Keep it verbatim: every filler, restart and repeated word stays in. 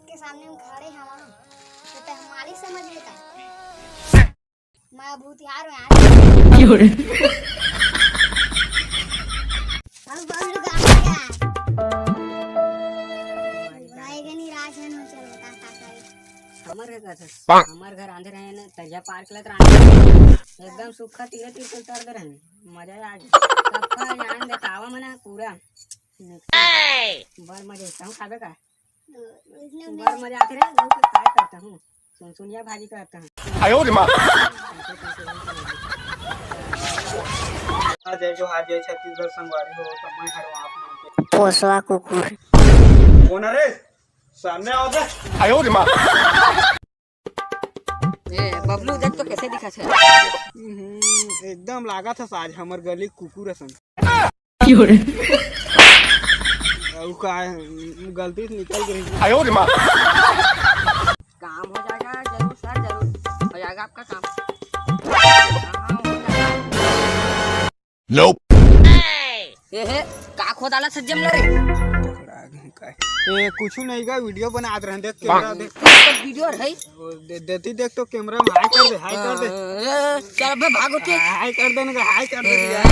के सामने में खड़े हवा, तो ते हमारी समझ लेता। मैं भूतिहार में आज। हम बबलू का आगे। भाई गनी राज है, चल बता का करे। हमर घर का था। हमर घर आंधे रहे न, तरिया पार के लत रहे। एकदम सूखा तीरे तीर उतर दे रहे। मजा आ गया। सबका जान देखावा मना पूरा। बर मजे, तहूँ खाबे का? बर मजा आते रहे, लोग के काय करता हूँ। सुनसुनिया भाजी करता हूँ। आयो रे माँ। जय जोहार, जय छत्तीसगढ़ संगवारी हो, तो मैं हरवा आप मन के पोसवा कुकुर। कौन है रे? सामने आओ बे। आयो रे माँ। ए, बबलू, देख तो कैसे दिखा छे। हम्म, एकदम लागत है साज हमर गली कुकुर असन। अउ का, गलती से निकल गई। आयो रे माँ। काम हो जाएगा जरूर सर, जरूर हो जाएगा आपका काम। हाँ, हो जाएगा। Nope। ए हे, का खोदाला सज्जम रे? ए, कुछ नहीं का, वीडियो बनात रहन, देख कैमरा देख। तो वीडियो है। वो दे, देती देख तो कैमरा में हाई कर दे, हाई कर दे। ए, चल बे, भागो के। हाई कर दे ना, हाई कर दे यार।